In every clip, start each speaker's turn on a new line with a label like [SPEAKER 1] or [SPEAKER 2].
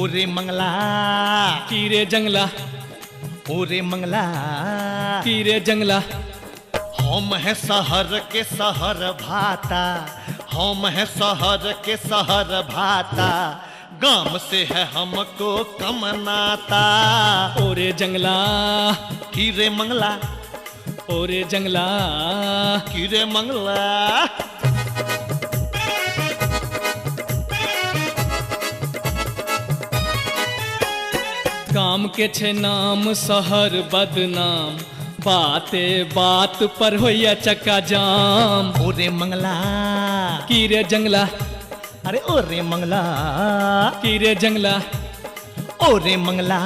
[SPEAKER 1] ओरे मंगला।
[SPEAKER 2] की रे जंगला।
[SPEAKER 1] ओरे मंगला।
[SPEAKER 2] की रे जंगला।
[SPEAKER 1] हम है शहर के शहर भाता, हम है शहर के शहर भाता, गांव से है हमको कम नाता।
[SPEAKER 2] ओरे जंगला।
[SPEAKER 1] की रे मंगला।
[SPEAKER 2] ओरे जंगला।
[SPEAKER 1] की रे मंगला।
[SPEAKER 2] गाम के छे नाम शहर बदनाम, बाते बात पर होइया चक्का जाम।
[SPEAKER 1] ओरे मंगला।
[SPEAKER 2] की रे जंगला।
[SPEAKER 1] अरे ओरे मंगला।
[SPEAKER 2] की रे जंगला।
[SPEAKER 1] ओरे मंगला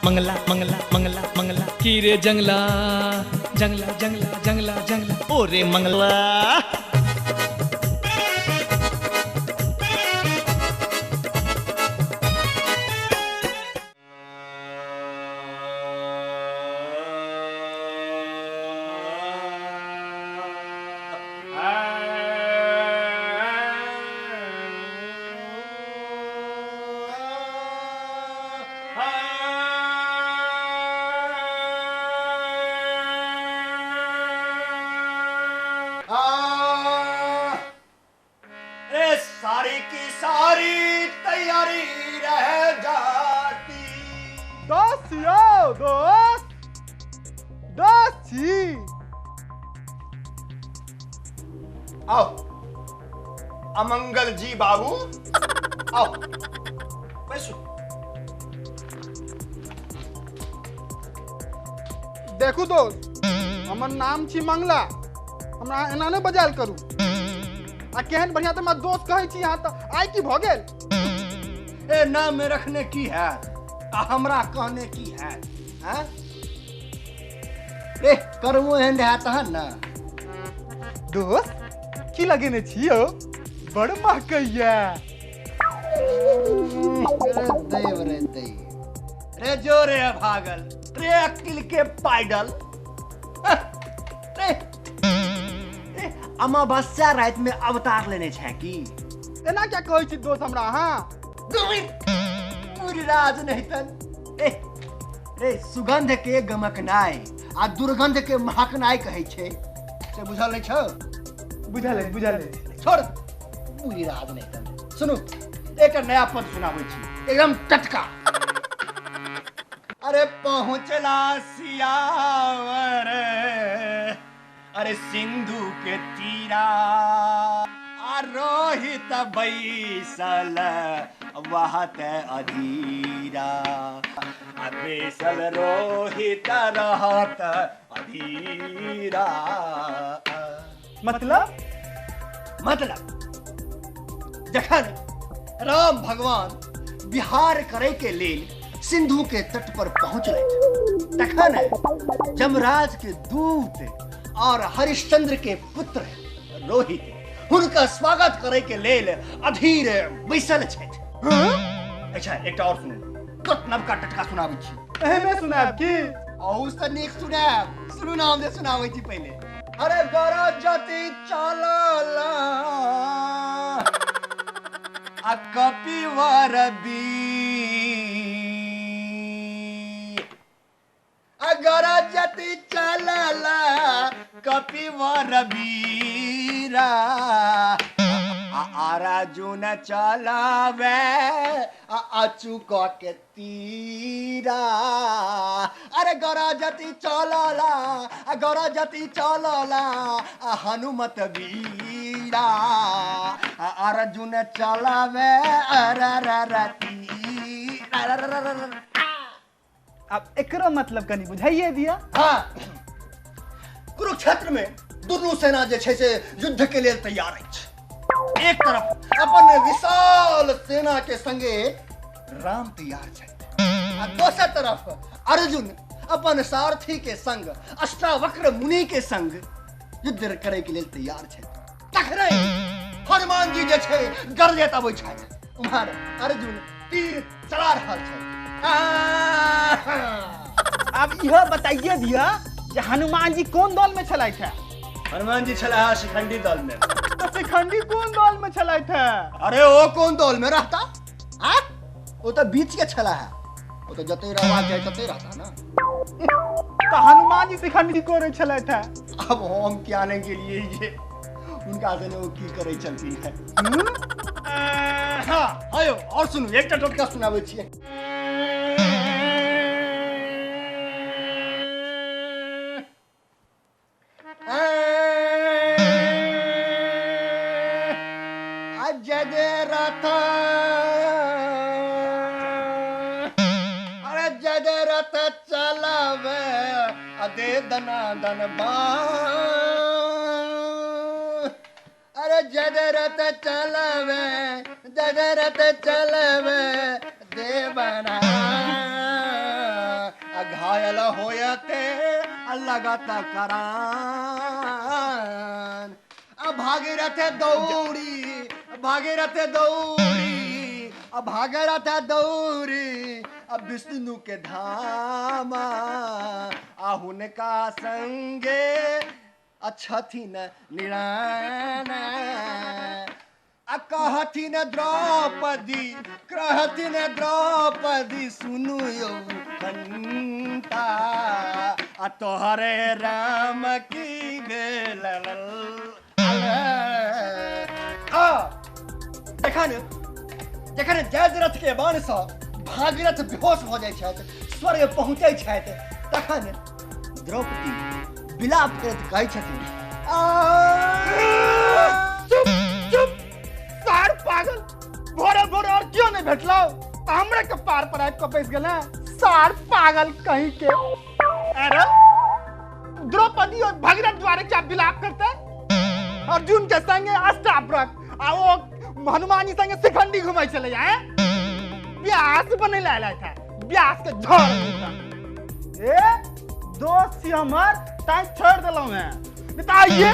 [SPEAKER 1] मंगला मंगला मंगला मंगला।
[SPEAKER 2] की रे जंगला जंगला जंगला जंगला जंगला।
[SPEAKER 1] ओरे मंगला।
[SPEAKER 3] अरे सारी की सारी तैयारी रह जाती।
[SPEAKER 4] दोस्त यो दोस्त दोस्त छी।
[SPEAKER 3] आओ अमंगल जी बाबू, आओ बैसो।
[SPEAKER 4] देखू दोस्त, हमर नाम छी मंगला, हमरा एना नहि बजायल करू। आ केहन बढ़िया तऽ हमरा दोस्त कहै छी अहाँ, तऽ आइ की भऽ गेल?
[SPEAKER 3] ए नाम में रखने की है आ हमरा कहने की है? हैं? ए करबो एहन रहै तहन ने।
[SPEAKER 4] दोस्त की लगेने छी यौ, बड़ महकैया।
[SPEAKER 3] रे देव रे देव रे, जो रे भागल रे अकिल के पाइडल रे। अमावस्या राति में अवतार लेने छै की?
[SPEAKER 4] एना क्या कहै छी दोस्त हमरा अहाँ?
[SPEAKER 3] मुनिराज नहीं तन। ए रे सुगंध के गमकनाय आ दुर्गंध के महकनाय कहै छै, से बुझल नहीं छौ?
[SPEAKER 4] बुझल अछि बुझल अछि।
[SPEAKER 3] छोड़ मुनिराज नहीं तन। सुनू एक नया पद सुनाबै छी, एकदम टटका। अरे पहुँचला सियावर अरे सिंधु के तीरा, आ रोहित बैसल वहत अधीरा, आ बैसल रोहित रहत अधीरा।
[SPEAKER 4] मतलब?
[SPEAKER 3] मतलब जखन राम भगवान बिहार करे के लेल सिंधु के तट पर पहुंचलथि तखन यमराज के दूत और हरिश्चंद्र के पुत्र रोहित हुनका स्वागत करे के लेल अधीर बैसल छथि। अच्छा एकटा और सुनू, तुरंत नवका टटका सुनाबै छी।
[SPEAKER 4] एहने सुनायब की?
[SPEAKER 3] अहू से नीक सुनायब। सुनू ना, हम जे सुनाबै छी पहिले। अरे गरजति चलल आ कपिवर बीर, आ गरजति चलल कपिवर बीरा, आ अर्जुन चलावे आ अचूक के तीरा। अरे गरजति चलला आ गरजति चलला आ हनुमत वीरा, आ अर्जुन चलावे अरे तीरा।
[SPEAKER 4] अब एकरो मतलब कनी बुझाइए दिया।
[SPEAKER 3] हाँ, कुरुक्षेत्र में दुनू सेना जे छै से युद्ध के लेल तैयार अछि। एक तरफ अपन विशाल सेना के संगे राम तैयार छथि आ दोसर तरफ अर्जुन अपन सारथी के संग अष्टावक्र मुनि के संग युद्ध करे के लेल तैयार छथि। तखने हनुमान जी जे छै गरजैत अबै छथि, उम्हर अर्जुन तीर चला रहल छथि।
[SPEAKER 4] अब इहो बताइए दिया जे हनुमान जी कोन दल में छलथि है?
[SPEAKER 3] हनुमान जी छलाह शिखंडी दल में।
[SPEAKER 4] तो शिखंडी कोन दल में छलथि है?
[SPEAKER 3] अरे ओ कोन दल में रहता? आ? ओ तऽ बीच के छला है, ओ तऽ जते रहबाक चाही तते रहता ना।
[SPEAKER 4] तऽ हनुमान जी शिखंडी करै छलथि है?
[SPEAKER 3] अब हम क्या नहीं गेलिए जे हुनका सने ओ की करै छलखिन है। हाँ आयो और सुनू, एकटा टोटका सुनाबै छियै। जयरथ, अरे जयरथ चलावे अदे दना दन, अरे जयरथ चलावे, जयरथ चलावे देवना घायल होयते लगत करान। आ भागीरथ दौड़ी, भागीरथ दौड़ी, आ भागीरथ दौड़ी आ विष्णु के धामा, आ हुनका संगे अछथिन निराना। आ कहथिन द्रौपदी, कहथिन द्रौपदी सुनु यौ कंता, आ तोहरे राम की भेल। जखन जखन जयद्रथ के बाणसँ भागीरथ बेहोश भऽ जाइ छथि, स्वर्ग पहुँचै छथि, तखन द्रौपदी विलाप करैत कहै छथिन,
[SPEAKER 4] चुप चुप सार पागल, भोरे भोरे और क्यों नहीं भेटलो तऽ हमरे के पार पर आबि कऽ बैस गेलै सार पागल कहीं के। अरे द्रौपदी और भगीरथ द्वारे क्या विलाप करते? अर्जुन के संगे अष्टावक्र आ ओ हनुमान जी संगे शिखंडी घुमै छलै, आँय व्यास बनै लए आयल था, व्यास के झड़। ए दोस्त छी हमर तैं छोड़ि देलहुँ हेँ, नहीं तऽ आइए।